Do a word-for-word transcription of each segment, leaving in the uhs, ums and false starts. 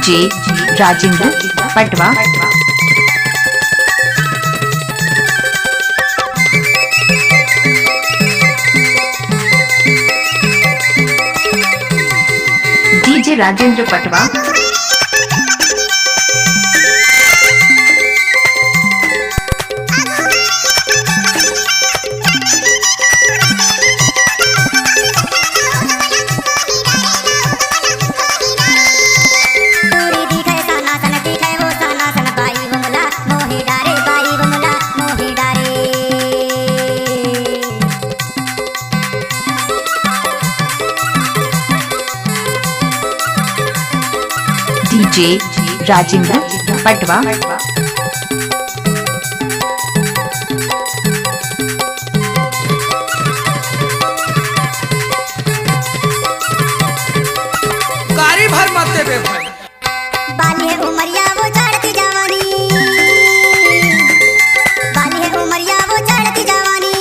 जे राजेंद्र पटवा। डीजे राजेंद्र पटवा। डीजे राजेंद्र पटवा। गाड़ी भर मत देबे भाई। बाली है उमरिया वो चढ़ती जवानी, बाली है उमरिया वो चढ़ती जवानी।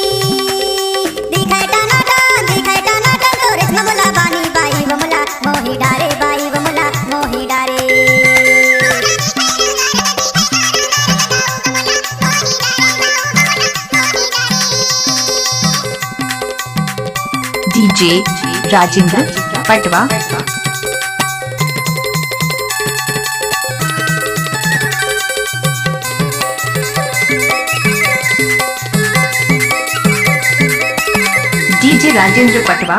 दिखाए टनाटन, दिखाए टनाटन, तोरे चश्मा मुला बानी, बाई वो मुला मोही डारे, बाई वो मुला मोही डारे। डीजे राजेंद्र पटवा। डीजे राजेंद्र पटवा।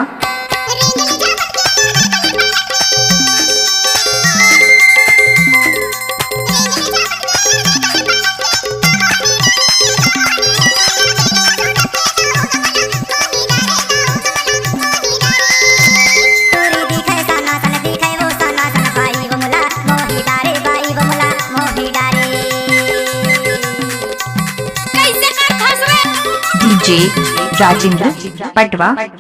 डीजे राजेंद्र पटवा।